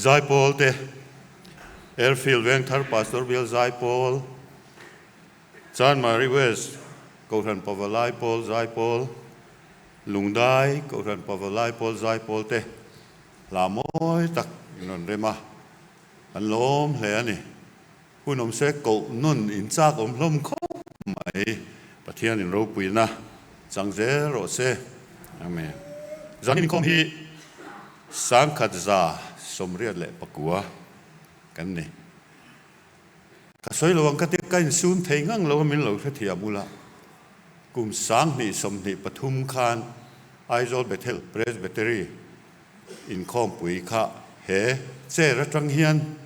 Zaipawl te, Airfield Vengthar Pastor Bial Zaipawl, Chanmari West Kohhran Pavalai Pawl Zaipawl, Lungdai Kohhran Pavalai Pawl Zaipawl te hla mawi tak in rawn rem a, an lawm hle a ni. Hun awm se koh nun in chak awm hlawm khawp mai. Pathian in ropuina chang zel rawh se. Amen. Zan inkhawm hi 1984 kan ni. Ka sawi lo ang ka tia ka insum thei ngang lo a min lo hrethiam ula. Kum 2023 khan Aizawl Bethel Presbytery Inkhawmpui kha he chair atang hian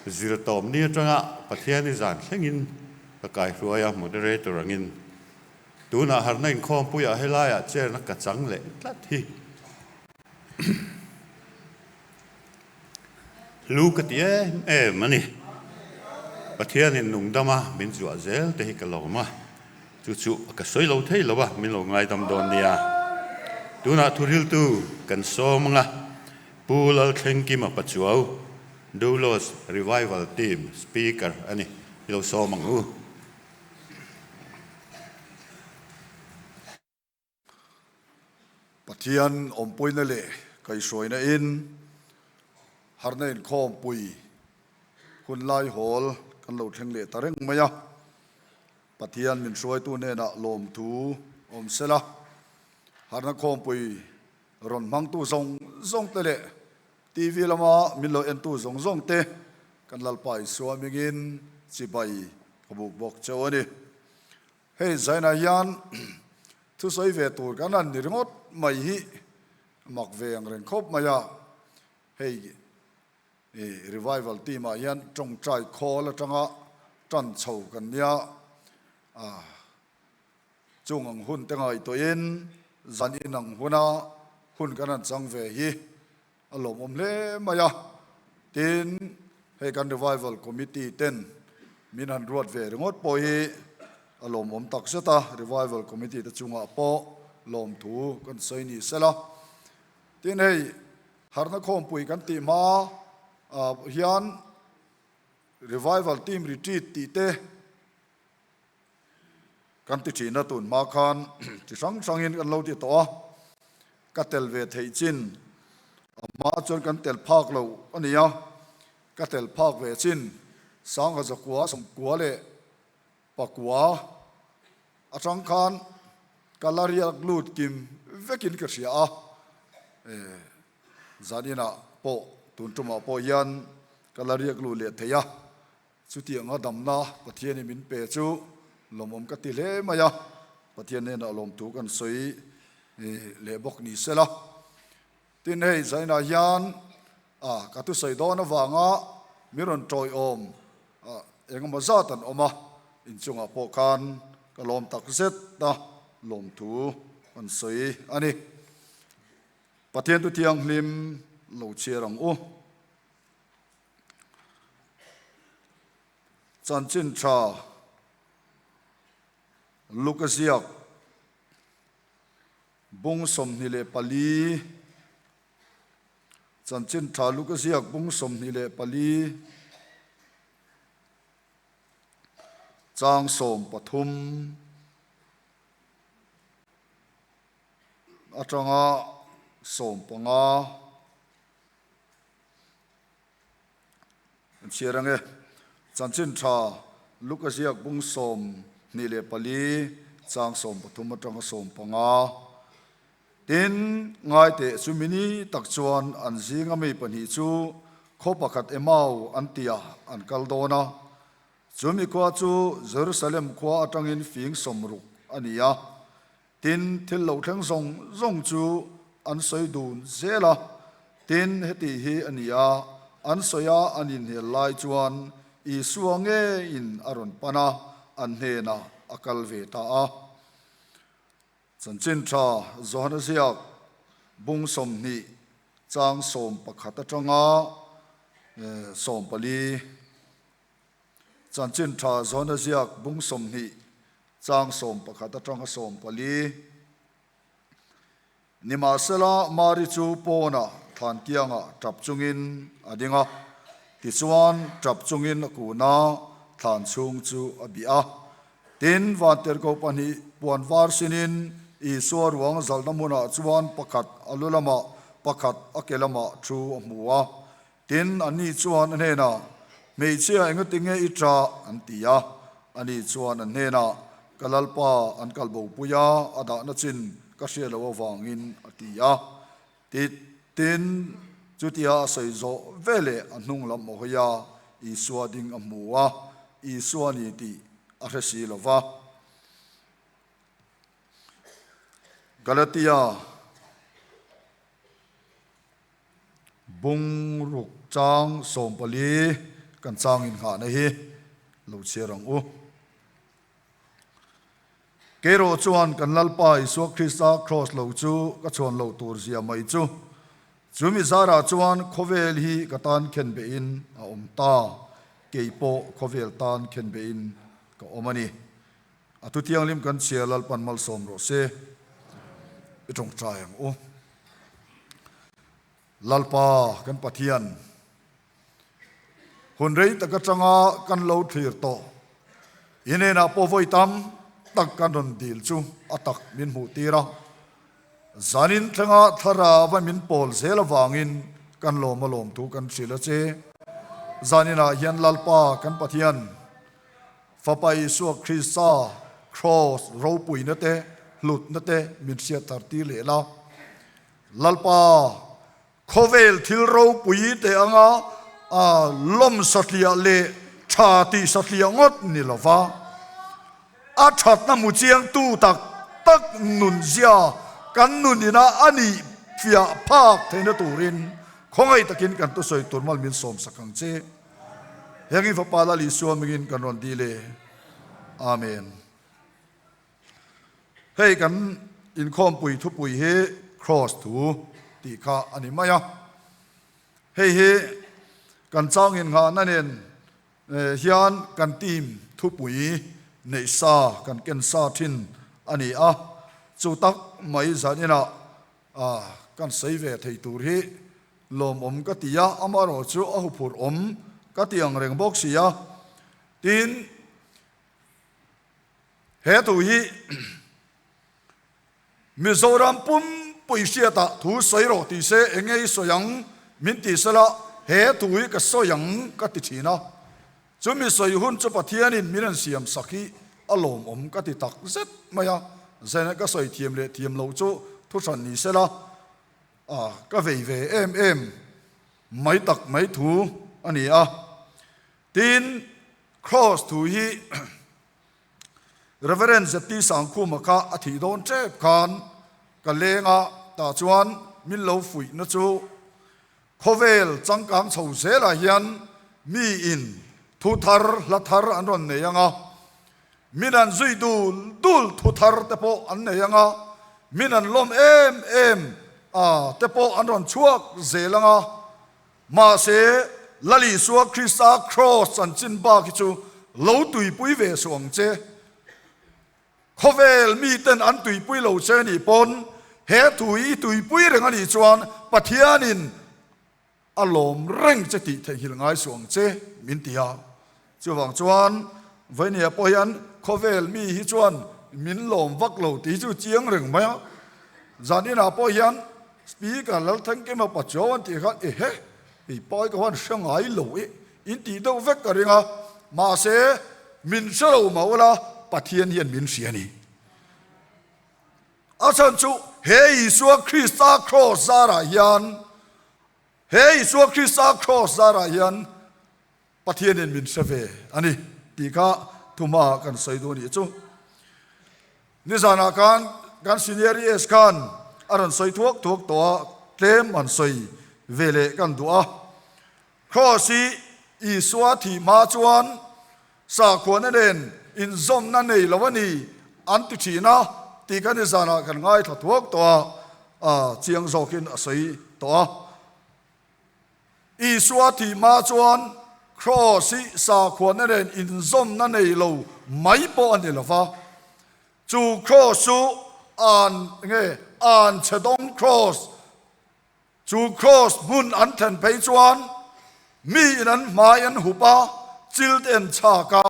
zirtawmni atanga Pathiani zan thlengin ka kaihruai a, moderator angin. Tunah harhna inkhawmpuiah helaiah chair na ka chang leh tlat hi. Hlu ka ti em em a ni. Pathianin nungdama min zuah zel te hi ka lawm a, chu chu ka sawi lo thei lo a, min lo ngaidam dawn nia. Tunah thuhriltu kan sawm anga Pu Lalthlengkima Pachuau, Doulos Revival Team Speaker a ni, i lo sawm ang u. Pathian awmpuina leh kaihhruaina in harna inkhawmpui hun lai hawl kan lo thleng leh ta reng mai a. Pathian min hruaitu hnenah lawmthu awm sela, harna khawmpui rawn hmangtu zawng zawng te leh TV lama min lo entu zawng zawng te kan Lalpa Isua hmingin chibai ka buk bawk cheu a ni. Hei zainah hian thusawi ve tur kan han ni ringawt mai hi mak ve ang reng khawp mai a. Hei revival team ah hian tawngtai khawl atanga tan chho kan nia. Chung ang hun te ngaihtuahin zan inang huna hun kan han chang ve hi a lawmawm hle mai a. Tin, hei kan Revival Committee ten min han ruat ve ringawt pawh hi a lawmawm tak zet a, Revival Committee te chungah pawh lawmthu kan sawi ni sela. Tin, hei harhna khawmpui kan tih hma hian Revival Team Retreat tih te Kan ti thin a, tun hma khan chi hrang hrangin kan lo ti tawh a, ka tel ve theih chin a hma chuan kan tel phak lo a ni a, ka tel phak ve chin Sangha zakua sawmkua leh pakua atang khan ka la riak lut kim vekin ka hria a, zaninah pawh tun tumah pawh hian ka la riak lut leh thei a. Chutianga damna Pathianin min pe chu lawmawm ka ti hle mai a, Pathian hnenah lawmthu kan sawi leh bawk ni sela. Tin, hei zainah hian ka thusawi dawn avanga mi rawn tawiawm engemaw zat an awm a, inchungah pawh khan ka lawm tak zet a, lawmthu kan sawi a ni. Pathian tu thianghlim lo chhiar ang u. Chanchin tha Luka ziak bung 24 Chanchin tha Luka ziak bung 24 chang 13 atanga 15 An chhiar ang e. Chanchin tha Luka ziak bung 24 chang 13 atanga 15. Tin, ngaiteh chu mini tak chuan an zinga mi pahnih chu khaw pakhat Emau an tia an kal dawn a. Chu mi khua chu Jerusalem khua atangin fing 60 a ni a. Tin, thil lo thleng zawng zawng chu an sawi dun zel a. Tin, heti hi a ni a, an sawi a an inhel lai chuan Isua ngeiin a rawn pan a, an hnenah a kal ve ta a. Chanchin tha Johana ziak bung 20 chang 11 atanga 14. Chanchin tha Johana ziak bung 20 chang 11atanga 14. Nimahsela Mari chu pawnah thlan kiangah tap chungin a ding a. Tichuan, tap chungin a kun a, thlan chhung chu a bih a. Tin, Vantirhkoh pahnih puan var sinin Isua ruang zalhna hmunah chuan pakhat a lu lamah, pakhat a ke lamah thu a hmu a. Tin, anni chuan a hnenah, Hmeichhia engatinge i ṭah? an ti a. Ani chuan an hnenah, Ka Lalpa, an kal bopui a, a dahna chin ka hriat loh avangin, a ti a. Ti, tin, chutia a sawi zawh veleh a hnung lam a hawi a, Isua ding a hmu a, Isua ni tih a hre si lo va. Galatia. Bung ruk chang 14 kan changin nghahna hi lo chhiar ang u. Kerawh chuan kan Lalpa Isua Krista Kraws lo chu ka chhuan loh tur zia mai chu. Chu mi zarah chuan khawvel hi ka tan khen behin a awm ta, kei pawh khawvel tan khen behin ka awm a ni. A thu thianghlim kan chhia Lalpan malsawm rawh se. I tawngtai ang u. Lalpa kan Pathian, hun rei tak atanga kan lo thlir tawh i hnenah pawh vawi tam tak kan rawn dil chu a tak min hmuh tir a. Zanin thlenga thlarava min pawl zel avangin kan lawm a lawm thu kan hrilh a che. Zaninah hian Lalpa kan Pathian, Fapa Isua Krista Kraws ropuina te, hlutna te min hriatthar tir leh la. Lalpa, khawvel thil ropui te anga lawm satliah leh tha tih satliah ngawt ni lova, a thatna hmu chiangtu tak tak nunzia kan nun ina a nih fiah phak theihna turin khawngaih takin kan thusawi tur mal min sawmsak ang che. Heng i Fapa Lal Isua mingin kan rawn dil e. Amen. Hei kan inkhawmpui thupui hi Cross thu tih kha a ni mai a. Hei hi kan chang innghahna nen hian kan team thupui neih sa kan ken sa thin a ni a. Chu tak mai zaninah kan sawi ve thei tur hi Lawmawm ka ti a, amaherawh chu a huphurh awm ka ti ang reng bawk si a. Tin, he thu hi Mizoram pumpui hriatah thu sawi rawh ti se eng nge i sawi ang min ti sela he thu hi ka sawi ang ka ti thin a. Chumi sawi hun chu Pathianin min rawn siam sak hi a lawmawm ka ti tak zet mai a, Zena ka sawi thiam leh thiam loh chu thu hran ni sela. A, ka vei ve em em mai tak mai thu a ni a. Tin, Kraws thu hi Reverend ZT Sangkhuma kha a thih dawn tep khan ka leng a, tah chuan min lo fuihna chu khawvel changkang chho zelah hian miin thu thar, hla thar an rawn nei ang a, Min an zui dul dul thu thar te pawh an nei ang a, min an lawm em em a te pawh an rawn chhuak zel ang a. Mahse, Lal Isua Krista Kraws chanchin bak hi chu lo tuipui ve suh ang che. Khawvel miten an tuipui lo che nih pawn he thu hi i tuipui reng a nih chuan Pathianin A lawm reng che tih theihnghilh ngai suh ang che, min ti a. Chuvang chuan Vainia pawh hian khawvel mi hi chuan min lawm vak lo tih hi chu chiang reng mai a. Zan inah pawh hian Speaker Lalthengkima Pachuau an tih khan ehe, kei pai ka huan hre ngai lo i, in tih deuh vek ka ring a. Mahse, min hre lo mah ula Pathian hian min hria a ni. A chhan chu he Isua Krista kraws zarah hian, he Isua Krista kraws zarah hian Pathianin min hre ve a ni tih kha thuhmaah kan sawi duh a nih chu. Nizanah khan kan senior ES khan a rawn sawi thuak thuak tawh a, tlem an sawi ve leh kan duh a. Kraws hi Isua thih hma chuan Sakhuana nen inzawmna nei lo a ni an ti thin a tih kha nizanah kan ngaithla thuak tawh a, a chiang zawkin a sawi tawh a. Isua thih hma chuan Kraws hi sakhuana nen inzawmna nei lo mai pawh a ni lo va, chu Kraws chu an nge an chhe dawng Kraws. Chu Kraws hmun an thlen phei chuan miin an hmai an hup a, chil te an chhak a,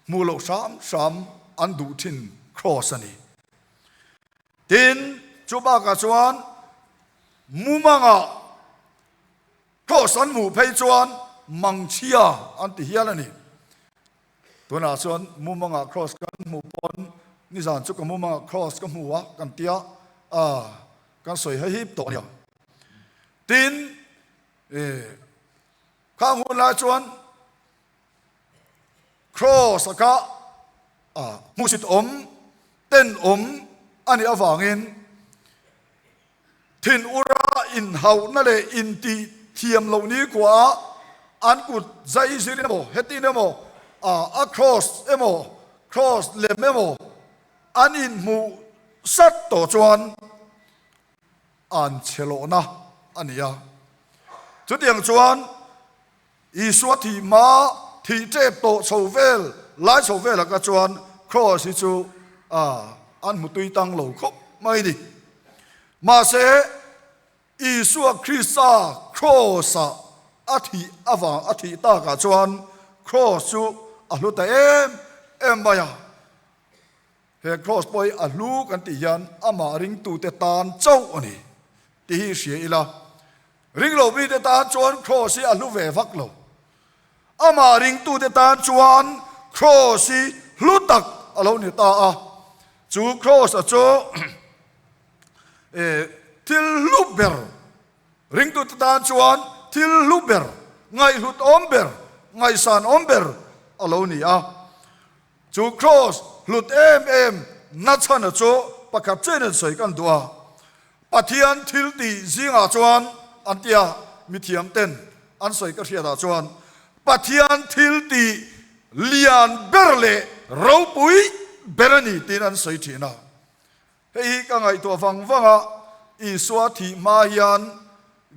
hmuh loh hram hram an duh thin Kraws a ni. Tin, chu bakah chuan mumangah Kraws an hmuh phei chuan mangchhia an ti hial a ni. Tunah chuan mumangah Kraws kan hmuh pawn nizan chu ka mumangah Kraws ka hmu a kan tia a kan sawi hahip tawh a nia. Tin, khang hun lai chuan Kraws a ka hmuhsit awm, ten awm a nih avangin Thin ura inhauhna leh intih thiam loh ni kuaah an kut zai zir emaw, hetin emaw, a cross emaw, cross lem emaw an inhmuh sat tawh chuan an chhe lawhna a ni a. Chutiang chuan Isua thih hma, thih tep tawh chho vel, lai chho vel aka chuan Kraws hi chu an hmu tui tang lo khawp mai ni. Mahse, Isua Krista Kraws-ah a thih avang a thih takah chuan Kraws chu a hlu ta em em mai a. He Kraws pawh hi a hlu kan tih hian amah ringtute tan chauh a ni tih hi hria ila. Ringlo mite tan chuan Kraws hi a hlu ve vak lo. Amah ringtute tan chuan Kraws hi hlu tak a lo ni ta a. Chu Kraws a chu thil hlu ber, ringtute tan chuan thil hlu ber, ngaihhlut awm ber, ngaihsan awm ber a lo ni a. Chu Kraws hlut em em nachhana chu pakhat chen in sawi kan duh a. Pathian thil tih zingah chuan an ti a, mithiam ten an sawi ka hriatah chuan Pathian thil tih lian ber leh ropui ber a ni tiin an sawi thin a. Hei hi ka ngaihtuah vang vang a, Isua thih hma hian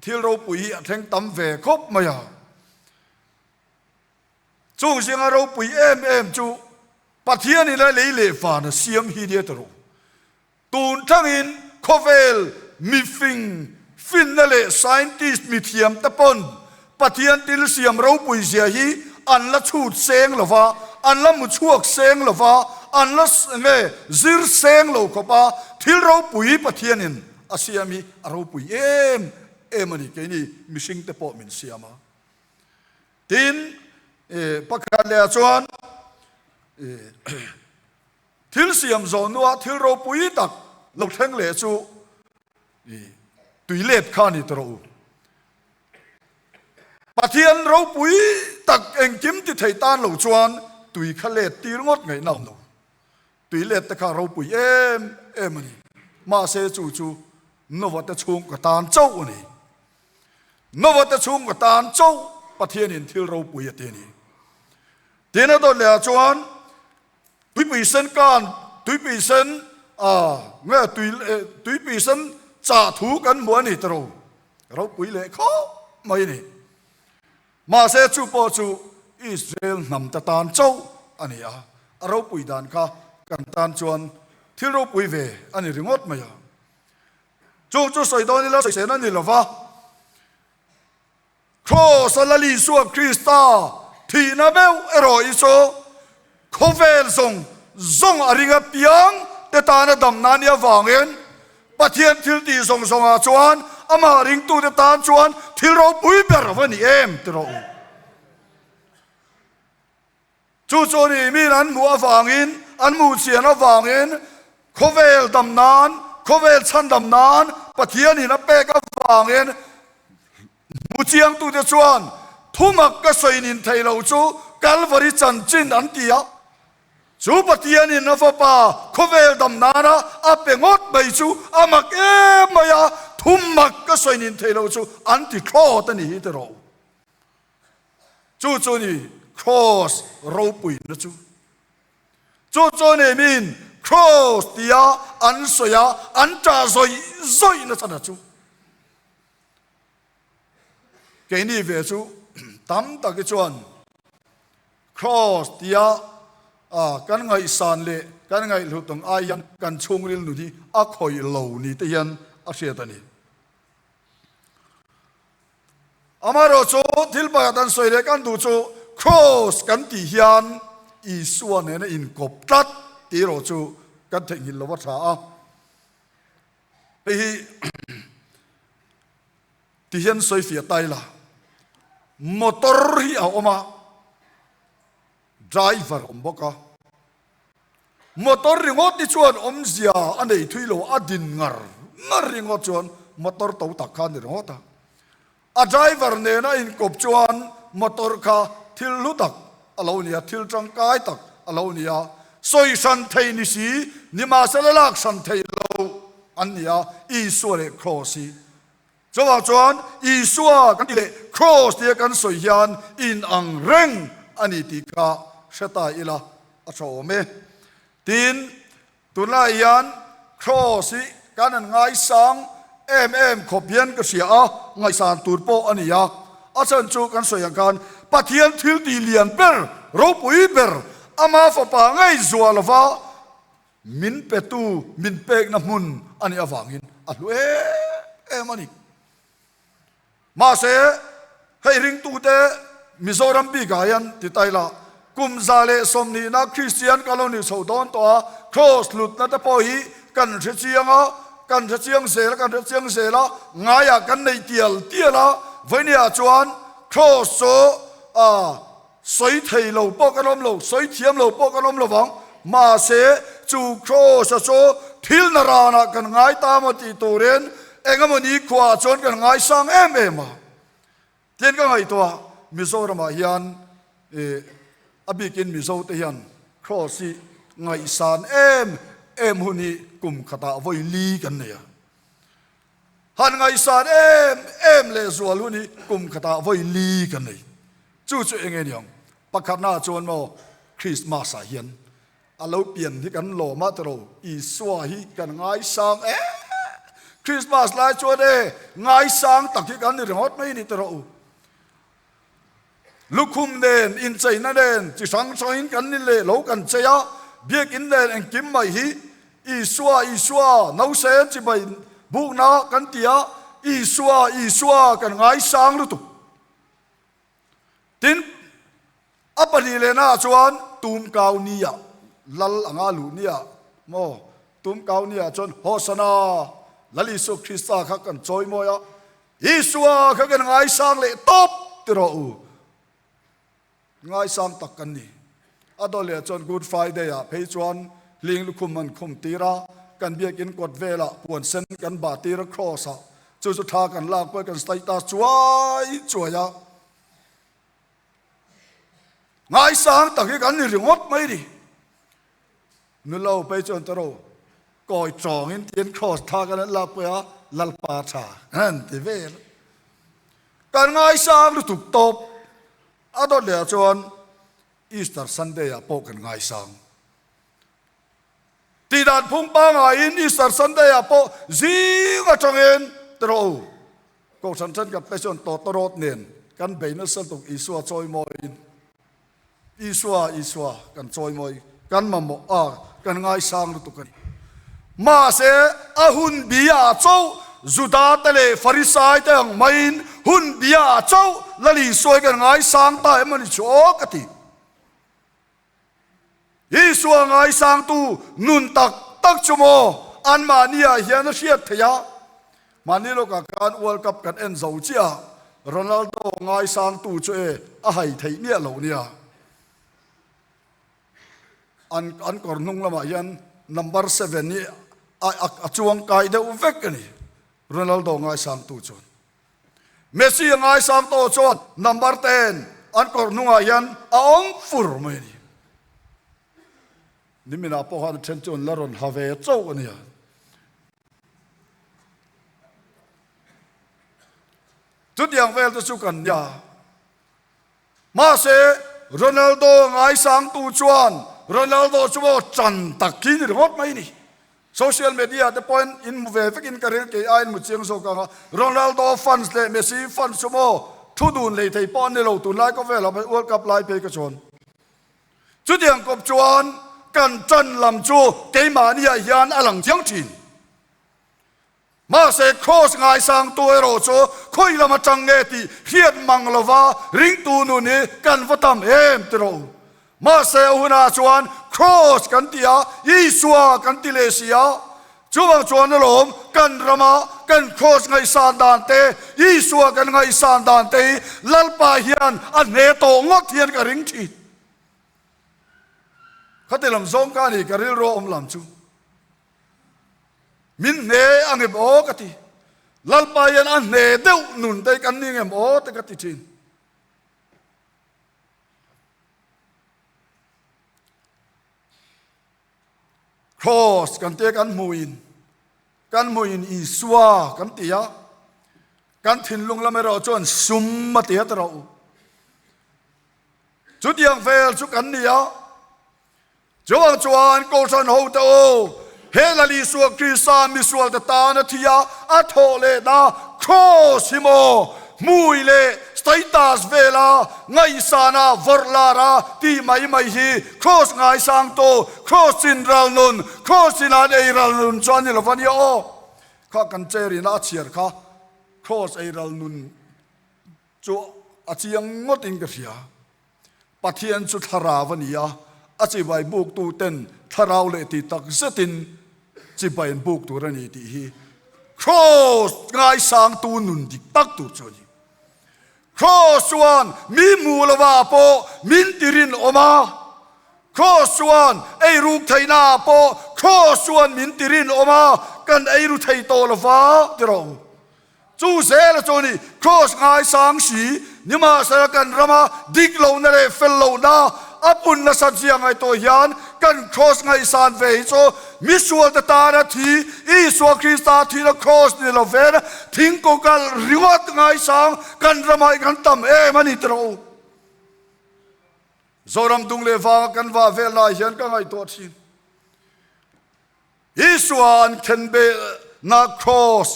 thil ropui hi a thleng tam ve khawp mai a. Chung zinga ropui em em chu Pathianin a lei leh van a siam hi nia ta rawh. Tun tangin khawvel mifing finna leh scientist mithiam te pawn Pathian thil siam ropui zia hi an la chhut seng lo va, an la mu chhuak seng lo va, an la nge zir seng lo khawp a, thil ropui Pathianin a siam hi a ropui em em a ni. Keini mihring te pawh min siam a. Tin, pakhat leh ah chuan thil siam zawh hnuah thil ropui tak lo thleng leh chu tui let kha a ni ta rawh u. Pathian ropui tak engkim ti thei tan lo chuan tui kha let tir ngawt ngaihna awm lo. Tui let te kha ropui em em a ni. Mahse chu chu Nova te chhungkaw tan chauh a ni. Nova te chhungkaw tan chauh Pathianin thil ropui a ti a ni. Tin a dawt lehah chuan tuipui sen kan tuipui sen a nge tui tuipui sen chah thu kan hmu a ni tiro ropui leh khawp mai a ni. Mahse chu pawh chu Israel hnam te tan chauh a ni a, a ropui dan kha kan tan chuan thil ropui ve a ni ringawt mai a. Chu chu sawi dawn ila sawi sen a ni lo va, Kraws a Lal Isua Krista thihna meuh erawh hi chu khawvel zawng zawng a ring apiang te tana damna a nih avangin Pathian thil tih zawng zawngah chuan amah ringtute tan chuan thil ropui ber va ni em ti rawh u. Chu chu ni min an hmuh avangin, an hmuh chian avangin khawvel dam nan, khawvel chhandam nan Pathianin a pek avangin hmu chiangtute chuan thumak ka sawi nin thei lo chu Kalvari chanchin an ti a. Chu Pathianin a fapa khawvel dam nana a pe ngawt mai chu a mak em mai a, thumak ka sawi nin thei lo chu an ti thlawt a ni hi tiraw. Chu chu ni Kraws ropuina chu. Chu chu ni min Kraws tia an sawi a, an ṭah zawih zawih nachhan chu. Keini ve chu tam tak hi chuan Kraws tia kan ngaihsan leh kan ngaihhlut ang ai hian kan chhungril nun hi a khawih lo ni te hian a hriat a ni. Amaherawhchu, thil pakhat an sawi leh kan duh chu Kraws kan tih hian Isua nena inkawp tlat tih erawh chu kan theihnghilh lo a tha a. Hei hi ti hian sawi fiah ta ila, motor hi a awm a, driver a awm bawk a. Motor ringawt hi chuan awmzia a nei thui lo, a din ngar ngar ringawt chuan motor to tak kha a ni ringawt a. A driver nena inkawp chuan motor kha thil hlu tak a lo ni a, thil tangkai tak a lo ni a, sawi hran thei ni si, nimahsela lak hran thei lo an ni a, Isua leh Kraws hi. Chuvang chuan Isua kan tih leh Kraws tia kan sawi hian inang reng a ni tih kha hre ta ila a tha awm e. Tin, tunlai hian Kraws hi kan han ngaisang em em khawp hian ka hria a, ngaihsan tur pawh a ni a. A chhan chu kan sawi ang khan Pathian thil tih lian ber, ropui ber, ama fapa ngei zuah lova Min petu min pekna hmun a nih avangin a hlu em em a ni. Mahse, hei ringtute Mizoram bikah hian ti ta ila, kum 120na Kristian ka lo nih chho dawn tawh a, Kraws hlutna te pawh hi kan hre chiang a, kan hre chiang zel a, kan hre chiang zel a, ngaiah kan nei tial tial a, vawinia chuan Kraws chu a Sawi thei lo pawh kan awm lo, sawi thiam lo pawh kan awm lo vang. Mahse, chu Kraws-a chu thil na ranah kan ngai ta maw tih turin eng emaw ni khuaah chuan kan ngaisang em em a. Tin ka ngaihtuah, Mizoramah hian a bikin Mizote hian Kraws hi ngaihsan em em hun hi kum khatah vawi li kan nei a. Han ngaihsan em em leh zual hun hi kum khatah vawi li kan nei. Chu chu eng nge niang? Pakhatnaah chuan maw Christmas ah hian a lo pian hi kan lawm a tiraw Isua hi kan ngaisang em Christmas lai chuan e ngaisang tak hi kan ni ringawt mai ni tiraw u. Lukhum nen, incheina nen, chi hrang hrangin kan ni leh lo kan chei a, biakinn nen engkim mai hi Isua, Isua, nausen chibai bukna kan ti a, Isua, Isua kan ngaisang lutuk. Tin, a pahnih lehnaah chuan tumkau nia, lal anga luh nia maw, tumkau nia chuan Hosana, Lal Isua Krista kha kan chawimawi a, Isua kha kan ngaisang leh tawp ti rawh u. Ngaisang tak kan ni. A dawt leh chuan Good Friday ah phei chuan hling lukhum an khum tir a, kan biakinn kawt velah puan sen kan bah tir a cross ah chu chu tha kan lak pawh kan status chuai chuai a. Ngaisang tak hi kan ni ringawt mai ni. Nulo pei chuan ta ro kawi tawngin tiin cross tha kan an lak pui a, Lalpa tha kan han ti vel. Kan ngaisang lutuk tawp. A dawt leh ah chuan Easter Sunday ah pawh kan ngaisang. Tihdan phung pangaiin Easter Sunday ah pawh zing atangin ta rawh u. Kohhran thenkhat te chuan tawtawrawt nen kan bei nasa lutuk Isua chawimawiin. Isua, Isua, kan chawimawi, kan mamawh a, kan ngaisang lutuk a ni. Mahse, a hun bia chauh Juda te leh Farisai te ang maiin hun bia chauh Lal Isua hi kan ngaisang ta em a ni chu aw ka ti. Isua ngaisangtu nun tak tak chu maw anmahni ah hian a hriat theih a. Mahni lawkah khan World Cup kan en zo chiah a, Ronaldo ngaisangtu chu e a hai theih miah loh nia. An an kawr hnung lamah hian number seven hi a a chuang kai deuh vek a ni, Ronaldo ngaisangtu chuan. Messi a ngaisang tawh chuan number ten an kawr hnungah hian a awm fur mai a ni. Niminah pawh khan a then chu an la rawn ha ve chauh a nia. Chutiang vel te chu kan nia. Mahse, Ronaldo ngaisangtu chuan Ronaldo chu maw chan tak khi ni ringawt mai ni. Social media te pawhin in hmu ve vekin ka ril kei aiin mu chiang zawk ang a. Ronaldo fans leh Messi fans chu maw thu dun lei thei pawh an ni lo tunlai khawvelah phei World Cup lai phei ka chuan. Chutiang kawp chuan kan chan lam chu keimahniah hian a lang chiang thin. Mahse Kraws ngaisangtu erawh chu khawi lam atang nge tih hriat mang lova ringtu nun hi kan va tam em ti rawh u. Mahse a hunah chuan Kraws kan ti a, Isua kan ti leh si a. Chuvang chuan alawm kan rama kan Kraws ngaihsan dan te, Isua kan ngaihsan dan te hi Lalpa hian a hne tawh ngawt hian ka ring thin. Khati lam zawng ka ni ka rilru a awm lam chu. Min hne a ngem aw ka ti. Lalpa hian a hne deuh nun te kan ni ngem aw te ka ti thin. Cross kan tia kan hmuin kan hmuin Isua kan ti a, kan thinlung lam erawh chuan sum a ti a ti rawh u. Chutiang vel chu kan ni a. Chuvang chuan Kohhran hote u, he Lal Isua Krista misualte tan a thi a, a thawh lehna Kraws hi maw hmui leh status vela ngaihsana vawrh lara tih mai mai hi Kraws ngaisangtu, Kraws chin ral nun, Kraws chin an ei ral nun chu a ni lo va nia aw. Kha kan chair ina a chhiar kha Kraws ei ral nun chu a chiang ngawtin ka hria. Pathian chu thlarau a ni a, a chibai buktuten thlarau leh ti tak zetin chibai an buk tur a ni tih hi Kraws ngaisangtu nun dik tak tur chu a ni. Kraws chuan mi hmu lova pawh min ti rinawm a, Kraws chuan eiruk theihna ah pawh Kraws chuan min ti rinawm a, kan eiru thei tawh lova ti rawh u. Chu zela chu ni Kraws ngaisang si, nimahsela kan rama dik lohna leh fel lohna a pun nasat zia ngaihtuah hian kan Kraws ngaihsan ve hi chu misualte tana thi Isua Krista thihna Kraws ni lovin thingkung kalh ringawt ngaisang kan ramah hi kan tam em a ni ti rawh u. Zoram dung leh vanga kan vah vel lai hian ka ngaihtuah thin. Isua an khenbehna Kraws,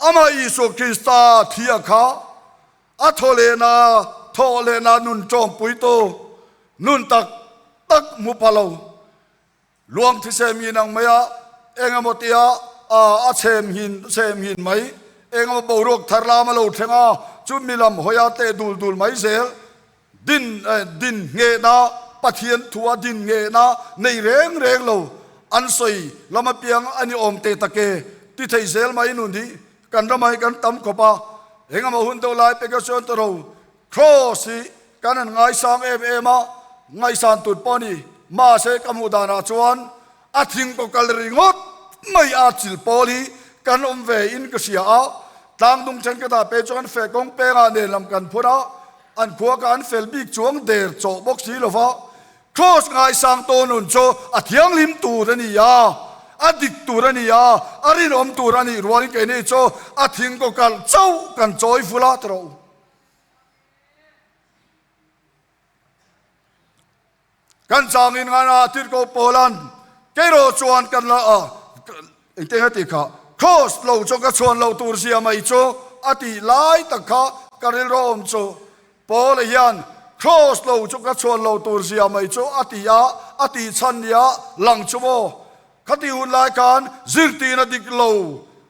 amah Isua Krista thi a kha, a thawhlehna thawhlehna nun ṭawmpuitu nun tak tak hmu pha lo. Luang thisem hin ang mai a, eng emaw tia a chhem hin chhem hin mai, eng emaw boruak thar lam a lo thleng a, chu mi lam hawi a teh dul dul mai zel. Din din nghehna, Pathian thua din nghehna nei reng reng lo an sawi lam apiang a ni awm te tak e ti thei zel mai nun hi kan ramah hi kan tam khawp a, engemaw hun deuh lai peka chuan tawrho Kraws hi kan han ngaisang em em a, ngaihsan tut pawh a ni, mahse ka hmuh danah chuan a thing kaw kal ringawt mai a chil pawl hi kan awm ve in ka hria a, tlangdung thenkhatah pei chuan feh kawng pengah nen lam kan phur a, An khua ka an fel bik chuang der chawh bawk si lova, Kraws ngaisang tawn nun chu a thianghlim tur a ni a, a dik tur a ni a, a rinawm tur a nih rualin keini chu a thing kaw kalh chauh kan chawi vul a ti rawh u. Kan changin ngana tirhkoh Paula'n keirawh chuan kan la a, engtin a tih kha, Kraws lo chu ka chhuan loh tur zia mai chu a tih lai tak kha ka rilruawm chu. Paula hian Kraws lo chu ka chhuan loh tur zia mai chu a ti a, a tih chhan nia lang chu maw? Khati hun lai khan zirtirna dik lo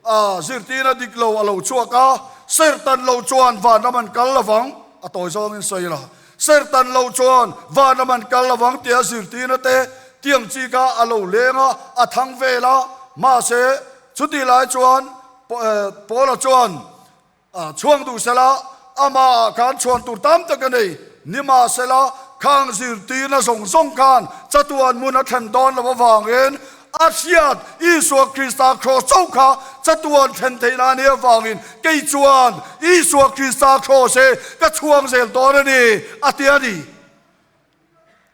a, zirtirna dik lo a lo chhuak a, serhtan lo chuan vanram an kal lovang, a tawi zawngin sawi la, serhtan lo chuan vanram an kal lovang tia zirtirna te tiang chi kha a lo leng a, a thang vel a, mahse chutih lai chuan Paula chuan Chhuang duh sela, amah khan chhuan tur tam tak a nei. Nimahsela, khang zirtirna zawng zawng khan chatuan hmun a thlen dawn lo avangin a hriat Isua Krista kraws chauh kha chatuan thlen theihna a nih avangin kei chuan Isua Krista kraws hi ka chhuang zel dawn a ni, a ti a ni.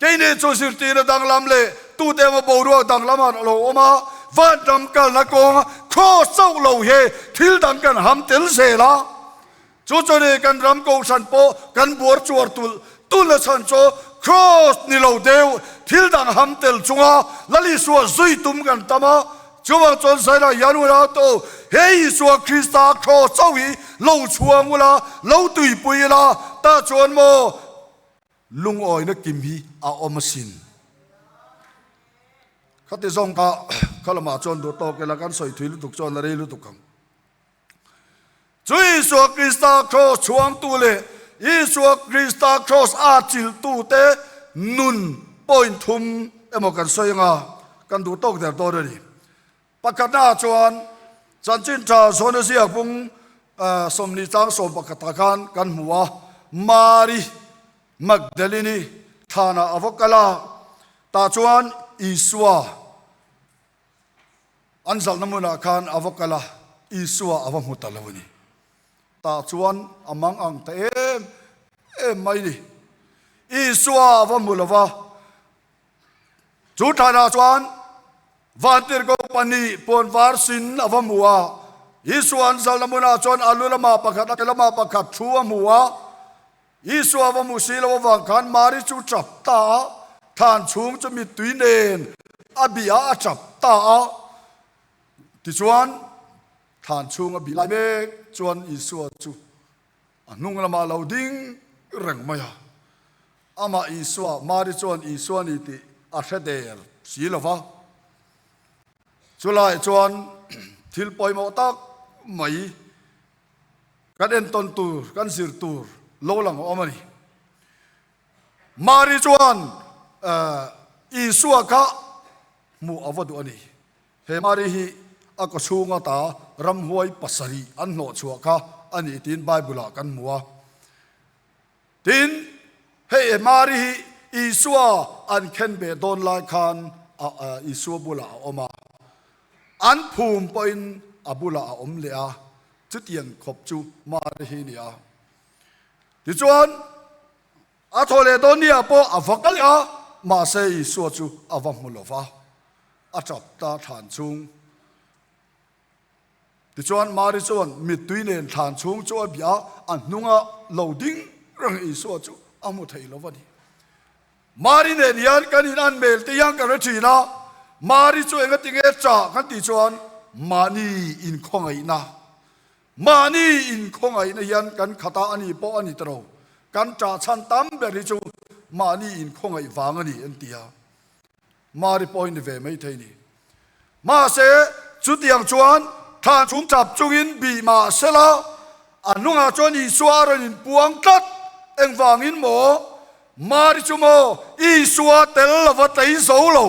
Keini chu zirtirna danglam leh tute emaw boruak danglam ah a lo awm a, vanram kalna kawng cross chauh lo hi thil dang kan ham tel zel a. Chu chu ni kan ram kohhran pawh kan buar chuar tulh tulh a chhan chu cross ni lo deuh thil dang ham tel chunga Lal Isua zui tum kan tam a. Chuvang chuan Zaina hian ula to he Isua Krista cross chauh hi lo chhuang ula, lo tuipui ila, tah chuan maw Lungawina kim hi a awm asin. Khati zawng kha Kha lamah chuan duh tawk ila kan sawi thui lutuk chuan a rei lutuk ang. Chu Isua Krista Kraws chhuangtu leh Isua Krista Kraws a chilhtute nun point thum emaw kan sawi anga kan duh tawk der dawn a ni. Pakhatnaah chuan Chanchin Tha Zona ziak bung 40 chang 11 ah khan kan hmu a, Mari Magdalini thlanah a va kal a, tah chuan Isua an zalhna hmunah khan a va kal a, Isua a va hmu ta lo a ni. Tah chuan a mang ang ta em em mai ni. Isua a va hmu lo va. Chu thlanah chuan Vantirhkoh pahnih puan var sin a va hmu a. Isua an zalna hmunah chuan a lu lamah pakhat, a ke lamah pakhat thu a hmu a. Isua va hmu si lo avang khan Mari chu tap ta a, thlan chhung chu mittui nen a bih a, a tap ta a. Tichuan, thlan chhung a bih lai mek chuan Isua chu a hnung lamah a lo ding reng mai a. Amah Isua, Mari chuan Isua ni tih a hre der si lo va. Chulaiah chuan thil pawimawh tak mai Kan entawn tur, kan zir tur lo lang a awm a ni. Mari chuan Isua kha hmuh a va duh a ni. He Mari hi a kawchhung ata ramhuai pasarih an hnawhchhuah kha a ni tiin Bible-ah kan hmu a. Tin, hei Mari hi Isua an khenbeh dawn lai khan Isua bulah a awm a. An phum pawhin a bulah a awm leh a, chutiang khawp chu Mari hi a ni a. Tichuan, a thaw leh dawn ni ah pawh a va kal a, mahse Isua chu a va hmu lo va, a tap ta thlan chung. Tichuan, Mari chuan mittui nen thlan chhung chu a bia a, a hnunga lo ding reng Isua chu a hmu thei lo va ni. Mari nen hian kan in an mel te hian kan hre thin a, Mari chu enga tinge chah kan tih chuan mahni inkhawngaihna, mahni inkhawngaihna hian kan khat a, ani pawh a ni ta lo, kan chah chhan tam ber hi chu mahni inkhawngaih vang a ni an ti a, Mari pawh hi ni ve mai thei ni. Mahse, chutiang chuan thlan chung chap chungin bih mah sela, a hnungah chuan Isua a rawn inpuang tlat. Engvangin maw? Mari chu maw Isua tel lova tlei zo lo?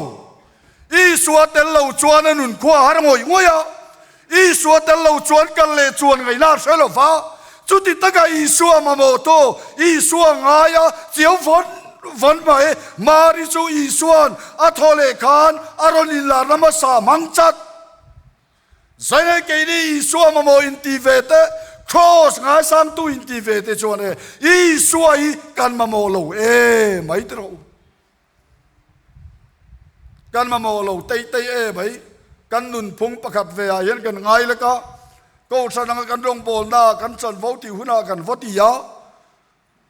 Isua tel lo chuan a nun khua har ngawih ngawih a. Isua tel lo chuan kal leh chuan ngaihna a hre lo va. Chuti taka Isua mamawh tu, Isua ngaia chiau vawn vawn mai Mari chu Isua'n a thaw leh khan a rawn inlarna hmasa hmang chat. Zainei keini Isua mamawh inti ve te, Kraws ngaisangtu inti ve te chuan e, Isua hi kan mamawh lo e mai ti rawh u. Kan mamawh lo tei tei e mai. Kan nunphung pakhat ve ah hian kan ngai lek a, Kohhran anga kan rawngbawlna ah kan chanvo tih hunah kan va ti a,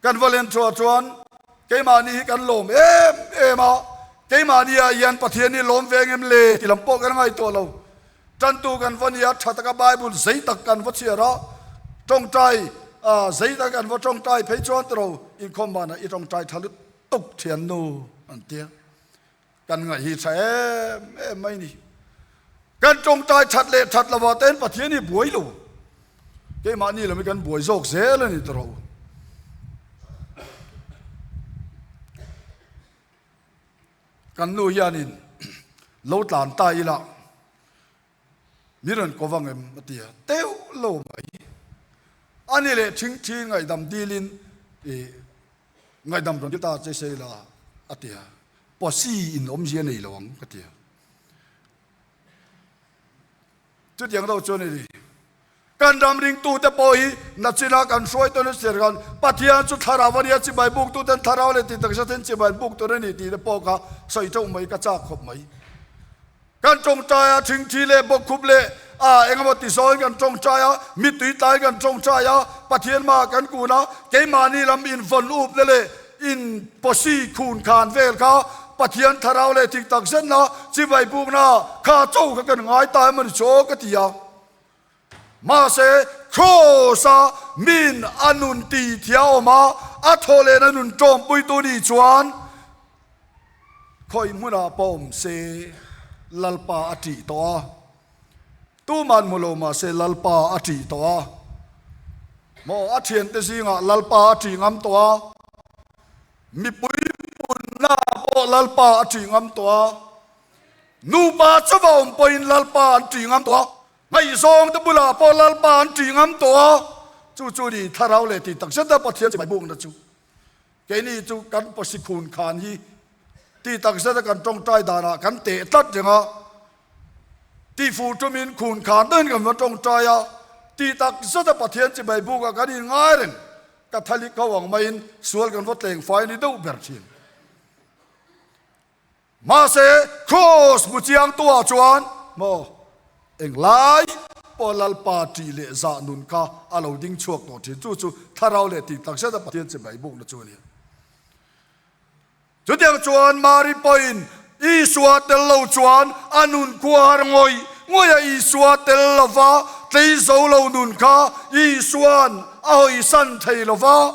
kan va len chhuah chuan keimahni hi kan lawm em em a, keimahni ah hian Pathian hi lawm ve ngem le ti lam pawh kan ngaihtuah lo. Tantu kan va nia, tha taka Bible zei tak kan va chhiar a, tawngtai zei tak kan va tawngtai phei chuan tiro inkhawm banah i tawngtai tha lut tuk thiannu an tia. Kan ngaih hi tha em em mai ni. Kan tawngtai that leh that lovah ten Pathian hi buai lo. Keimahni lam hi kan buai zawk zel a ni tawh rawh u. Kan nu hianin lo tlan ta ila mi rawn ko vang em a ti a, teuh lo mai. Ani leh thingthi ngaihdam dilin i ngaihdam rawn dil ta che se ila a ti a, pawsi in awmzia nei lo ang ka ti a. Chutiang deuh chuan i ni. Kan ram ringtute pawh hi nachina kan hruai tawn a chhiar khan Pathian chu thlarau a nia, chibai buktuten thlarau leh tih taksa ten chibai buk tur a ni tih te pawh kha sawi teuh mai ka chak khawp mai. Kan tawngtai a, thingthi leh bawkkhup leh a engemaw ti zawngin kan tawngtai a, mittui tlaiin kan tawngtai a, Pathian hmaah kan kun a, keimahni lam invawn upna leh In pawsi khun khan vel kha Pathian thlarau leh thik tak zetna chibai bukna kha cho kha kan ngai ta em a ni chaw ka ti a. Mahse, Kraws-a min a nun ti thia awm a, a thaw lehna nun tawmpuitu nih chuan khawi hmunah pawh awm se. Lalpa a ṭih tawh a. Tuman hmu lo mah se Lalpa a ṭih tawh a. Maw a ṭhiante zingah Lalpa a ṭih ngam tawh a. Mipui punna pawh Lalpa a ṭih ngam tawh a. Nupa chauha awm pawhin Lalpa an ṭih ngam tawh a. Ngaihzawng te bulah pawh Lalpa an ṭih ngam tawh a. Chu chu ni thlarau leh tih takzet a Pathian chibai bukna chu. Keini chu kan pawsi khun khan hi tih takzet a kan ṭawngṭai danah kan teh tlat reng a. Tihfuh ṭumin khun khan deuhin kan va ṭawngṭai a. Tih takzet a Pathian chibai bukah kan inngai reng. Catholic ho ang maiin sual kan va tleng fai ni deuh ber thin. Mahse, Kraws hmu chiang tuah chuan maw englai pawh Lalpa ṭih leh zah nun kha a lo ding chhuak tawh thin. Chu chu thlarau leh tih tak zeta Pathian chibai bukna chu a ni. Chutiang chuan Mari pawhin Isua tel lo chuan a nun khuar ngawih ngawih a, Isua tel lova tlei zo lo nun kha Isua'n a hawisan thei lova.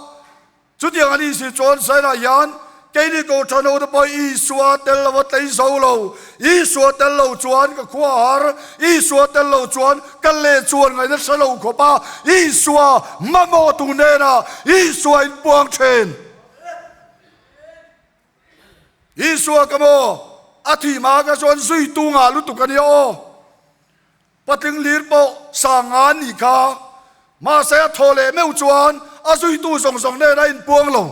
Chutiang a nih si chuan Sainah hian keini Kohhran hote pawh Isua tel lo a tlei zo lo. Isua tel lo chuan ka khua har, Isua tel lo chuan ka leh chuan ngaihna hre lo khawp a, Isua mamawh tu hnenah Isua inpuang thin. Isua ka maw a thih hma ka chuan zuitu ngah lutuk a nia aw. Patling lir pawh sang nga an nih kha. Mahse a thaw leh meuh chuan a zuitu zawng zawng nen a inpuang lo.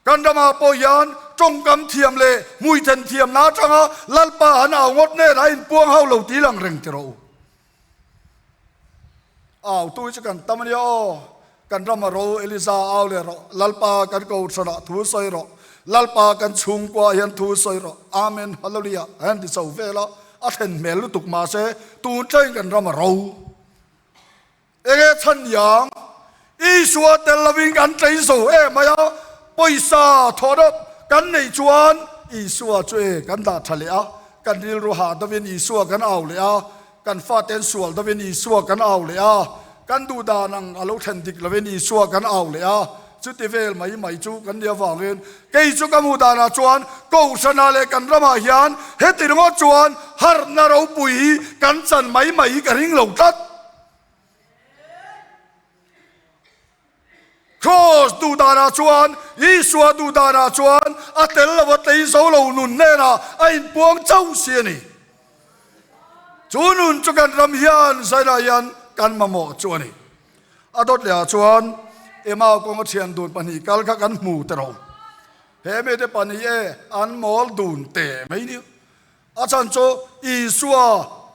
Kan ramah pawh hian tawngkam thiam leh hmuithen thiamna atanga Lalpa han au ngawt nen a inpuang hau lo tih lang reng ti rawh u. Au tu hi chu kan tam a nia aw. Kan rama ro Eliza au leh rawh. Lalpa kan kohhranah thu sawi rawh. Lalpa kan chhungkuaah hian thu sawi rawh. Amen Hallelujah a han ti chho vel a, a thlen hmel lutuk mahse tun thlengin kan rama ro. Enge chhan niang? Isua tel lovin kan tlei zo em mai a, pawisa thawh deuh kan neih chuan Isua chu e kan dah tha leh a, kan rilru hah deuhin Isua kan au leh a, Kan faten sual deuhin Isua kan au leh a, kan duh dan ang a lo thlen dik lovin Isua kan au leh a, chuti vel mai mai chu kan nih avangin kei chu ka hmuh danah chuan Kohhranah leh kan ramah hian heti ringawt chuan harhna ropui hi kan chan mai mai hi ka ring lo tlat. Kraws duh danah chuan Isua duh danah chuan a tel lova tlei zo lo nun hnenah a inpuang chauh si a ni. Chu nun chu kan ram hian Zaina hian kan mamawh chu a ni. A dawt lehah chuan Emau kawnga thian dun pahnih kal kha kan hmu ta ro. He mite pahnih e an mawl dun teh mai ni. A chhan chu Isua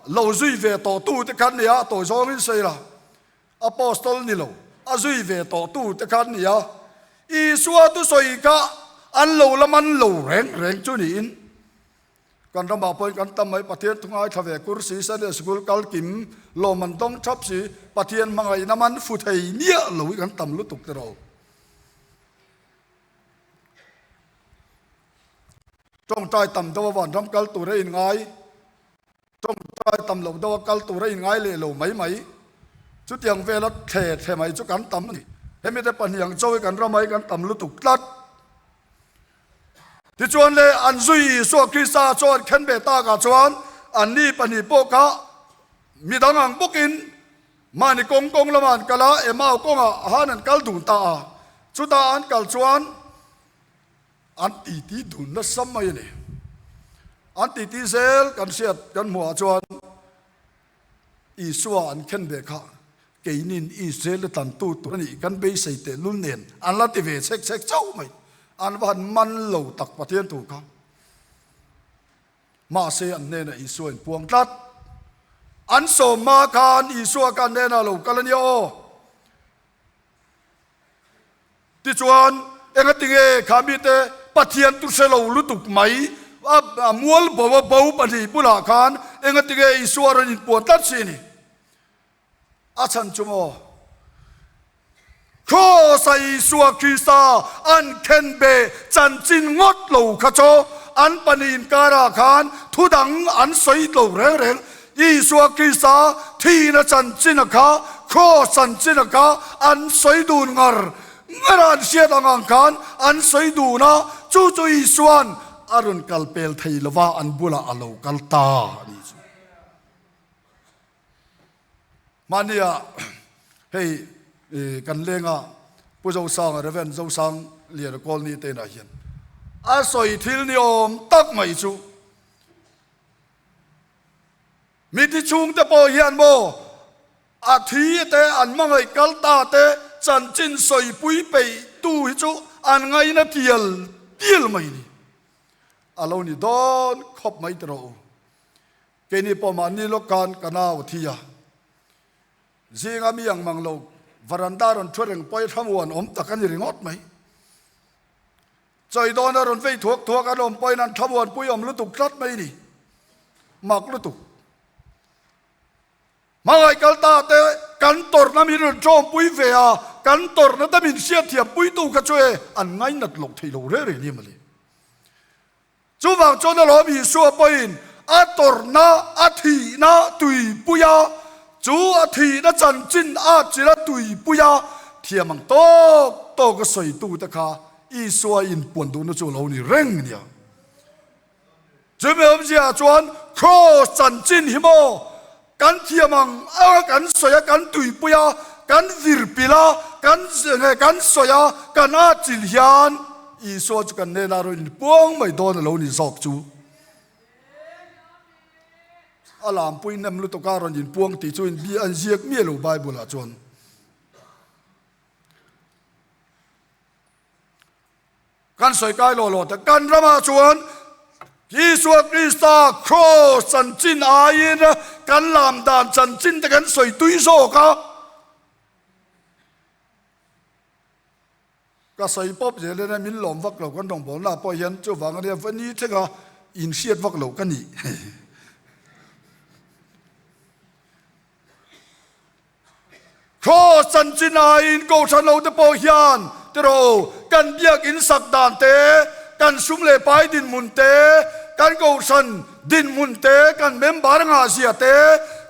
lo zui ve tawh tute khan nia tawi zawngin sawi la. Apostol ni lo, a zui ve tawh tu te kha an ni a, Isua thusawi kha an lo la man lo reng reng chu niin kan ramah pawhin kan tam mai. Pathian thu ngaithla ve kur si, Sunday School kal kim lawm an dawng thap si, Pathian hmangaihna man fu thei miah lo hi kan tam lutuk te rawh. Tawngtai tam deuh avan ram kal tur a inngai. Tawngtai tam loh deuh a kal tur a inngai leh lo mai mai. Chutiang vela thle thle mai chu kan tam a ni. Hemi te pahniang chaw hi kan ramah hi kan tam lutuk tlat. Tichuan le an zui Isua Krista chaw an khen ve takah chuan anni pahnih pawh kha midang ang bawkin mahni kawng kawng lamah an kal a, Emau kawngah han an kal dun ta a. Chutah an kal chuan An titi dun nasa mai a ni. An titi zel kan hriat kan hmuhah chuan Isua an khen ve kha keinin Israel te tlantu tur a nih kan beisei tehlul nen an la ti ve chhek chhek chauh mai. An va han man lo tak Pathian tur kha. Mahse an hnenah Isua in puang tlat. An sawm hma khan Isua kha an hnenah lo kal a nia aw. Tichuan, engatinge kha mite Pathian tu hre lo lutuk mai a mual bo a bo pahnih bulah khan engatinge Isua rawn inpuan tlat si ni? A chhan chu maw? Kraws-a Isua Krista an khenbeh chanchin ngawt lo kha chaw an pahnih inkarah khan thu dang an sawi lo reng reng. Isua Krista thihna chanchin a kha, kraws chanchin a kha an sawi dun ngar ngar a, an hriat ang ang khan an sawi dun a, chu chu Isua'n. a rawn kal pel thei lo va, an bulah a lo kal ta a nih chu. Mahnia hei kan lenga Pu Zosanga, Rev. Zosang Liana Kawlni te inah hian a sawi thil ni awm tak mai chu Miti chhungte pawh hian maw a thi te an hmangaih kal ta te chanchin sawipui peih tu hi chu an ngaina tial tial mai ni. A lo ni dawn khawp mai tiraw u. Keini pawh mahni lawk khan ka nau a thi a. Zinga mi ang mang lo varanda rawn thu reng pawi thlamuan awm tak a ni ringawt mai. Chawi dawna rawn vei thuak thuak an awm pawhin an thlamuan pui awm lutuk tlat mai ni. Mak lutuk. Hmangaih kal ta te kan tawrhna min rawn tawmpui ve a, kan tawrhna te min hriatthiam puitu kha chu e an ngainat loh theih lo reng reng ni mawle. Chuvang chuan alawm Isua pawhin a tawrhna, a thihna tuipui a, chu a thihna chanchin a chila tuipui a thiam ang tawk tawk a sawitute kha Isua inpuan duhna chu a lo ni reng nia. Chumi awmzia chuan Kraws chanchin hi maw kan thiam ang anga kan sawi a, kan tuipui a, kan virpil a, kan kan sawi a, kan atchilh hian Isua chu kan hnenah rawn inpuang mai dawn a lo ni zawk chu. A lampui hnem lutuka rawn inpuang tih chu an ziak miah lo Bible ah chuan. Kan sawi kai law law te, kan ramah chuan Isua Krista Kraws chanchin aiin kan lam dan chanchin te kan sawi tui zawk a. Ka sawi pawp zel in min lawm vak lo kan rawngbawlna pawh hian chuvang ania va ni thleng a inhriat vak lo ka ni. Kraws chanchin aiin Kohhran ho te pawh hian tiraw kan biakinn sak dan te, kan sum leh pai dinhmun te, kan Kohhran dinhmun te, kan member ngah zia te,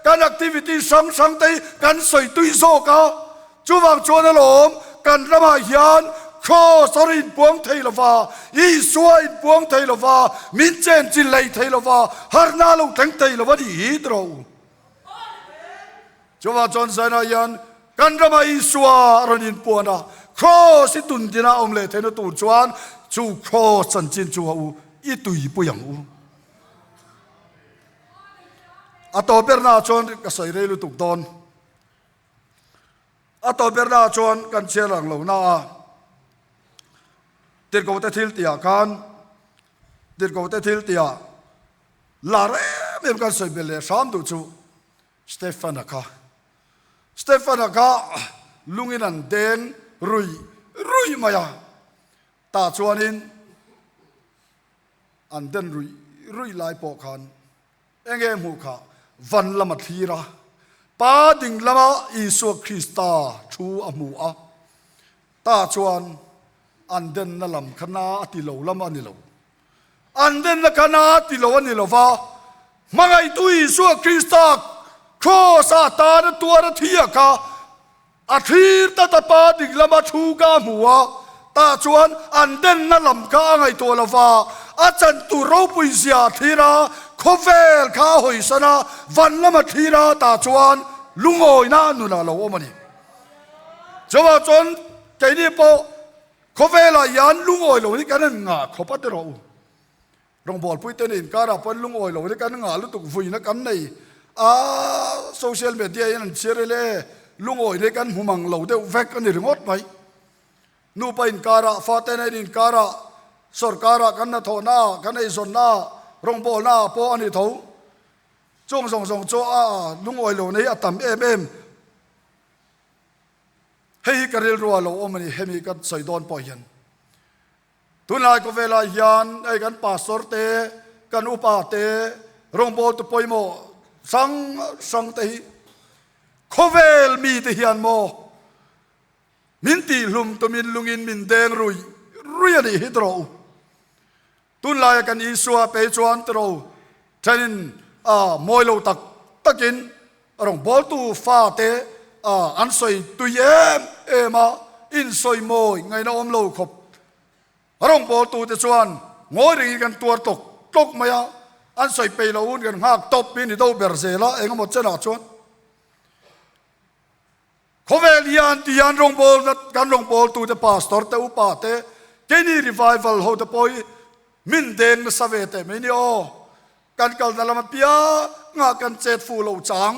kan activity hrang hrang te hi kan sawi tui zawk a. Chuvang chuan alawm kan ramah hian Kraws a rin puang thei lova, Isua inpuang thei lova, min chenchilh lei thei lova, harna lo thleng thei lova nih hi tiraw. Chuvang chuan Zainah hian kan ramah Isua a rawn inpuan a, Kraws i tun dina awm leh theihna tur chuan chu Kraws chanchin chu a u i tuipui ang u. A tawp bernaah chuan ka sawi rei lutuk dawn. A tawp bernaah chuan kan chhiar ang lo na a, Tirhkohte thil tihah khan Tirhkohte thil tihah Lar em em kan sawi belh leh hram duh chu Stefan-a kha. Stefan-a kha lungin an deng rui rui mai a, tah chuanin an den rui rui lai pawh khan enge hmuh kha van lama thlir a, Pa ding lama Isua Krista thu a hmu a, tah chuan an denna lam kha na a ti lo lam a ni lo. An denna kha na ti lo a ni lo va, hmangaihtu Isua Krista Kraws-ah tana tuar a thi a kha a thlir ta ta pa dik lama thu ka hmu a, tah chuan an denna lam kha a ngaihtuah lo va, a chantu ropui zia a thlir a, khawvel kha a hawisan a, van lama thlir a, tah chuan lungawina nunah a lo awm a ni. Chuvang chuan keini pawh Khawvelah hian lungawi lo hi kan han ngah khawp a ti rawh u. Rawngbawlpui te nen karah pawhin lungawi lo hi kan ngah lutuk vuina kan nei a, social media hian an chhiar ila e, lungawi hi kan hmu mang lo deuh vek a ni ringawt mai. Nupa inkarah, fate nen inkarah, sawrkarah kan hnathawhnaah, kan eizawnnaah, rawngbawlnaah pawh a ni tho. Chung zawng zawng chu a lungawi lohna hi a tam em em. Hei hi ka rilru a lo awm a ni, hemi ka sawi dawn pawh hian. Tunlai khawvelah hian hei kan pastor te, kan upa te, rawngbawltu pawimawh hrang hrang te hi khawvel mite hian maw min tihhlum tumin lungin min deng rui rui a nih hi tawh u. Tunlaia kan Isua pe chuan tiro thenin a mawi lo tak takin rawngbawltu fate an sawi tui em em a, insawi mawi ngaihna awm lo khawp. Rawngbawltute chuan Ngawi rengin kan tuar tawk tawk mai a, an sawi peih loh hun kan nghak tawp hi ni do ber zel a, engemaw chenah chuan khawvel hian ti hian rawngbawlna kan rawngbawltute pastor te upa te keini revival ho te pawh hi min deng nasa ve teh mai ni aw. Kan kalna lam apiangah kan chet fuh lo chang.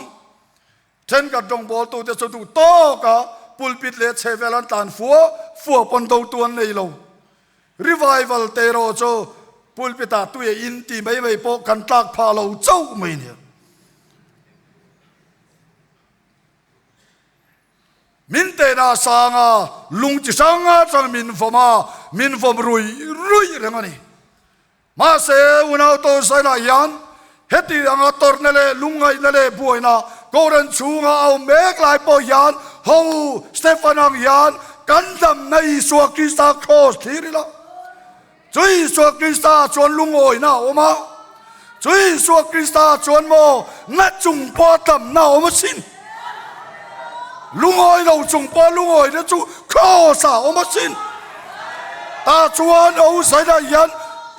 Thenkhat rawngbawltute chu duh tawk a pulpit leh chhehvel an tlan fua fua pawn dotu an nei lo. Revival te erawh chu pulpit ah tui a in tih mai mai pawh kan tlak phah lo chauh mai nia. Min tehna sang a, lung chi hrang hrang min vawm a, min vawm ruih ruih reng a ni. Mahse, unau Tawngsainah hian heti anga tawrhna leh lungngaihna leh buaina Koran chhunga a awm mek lai pawh hian ho Stefan ang hian kan damna Isua Krista kraws thlir ila. Chu Isua Krista chuan lungawina a awm a, chu Isua Krista chuan maw na chung pawh damna a awm asin. Lungawi lo chung pawh lungawina chu kraws ah a awm asin. Tah chuan a usainah hian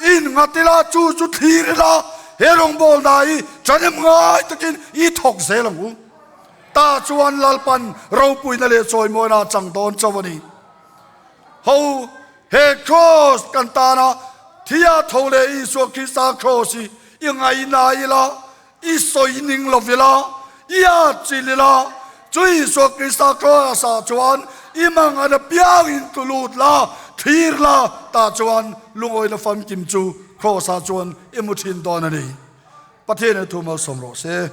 in nghat ila, chu chu thlir ila, he rawngbawlna hi ṭhahnem ngai takin i thawk zel ang u. Tah chuan Lalpan ropuina leh chawimawina a chang dawn chauh a ni. Ho, he kraws kan tana thia tho leh Isua Krista kraws hi i ngaina ila, I sawi ning lo ila, i at chil ila, chu Isua Krista Kraws ah chuan i mangan apiang in tlu lut la, thlir la, tah chuan lungawina famkim chu Kraws ah chuan i mu thin dawn a ni. Pathian in thu malsawm rawh se.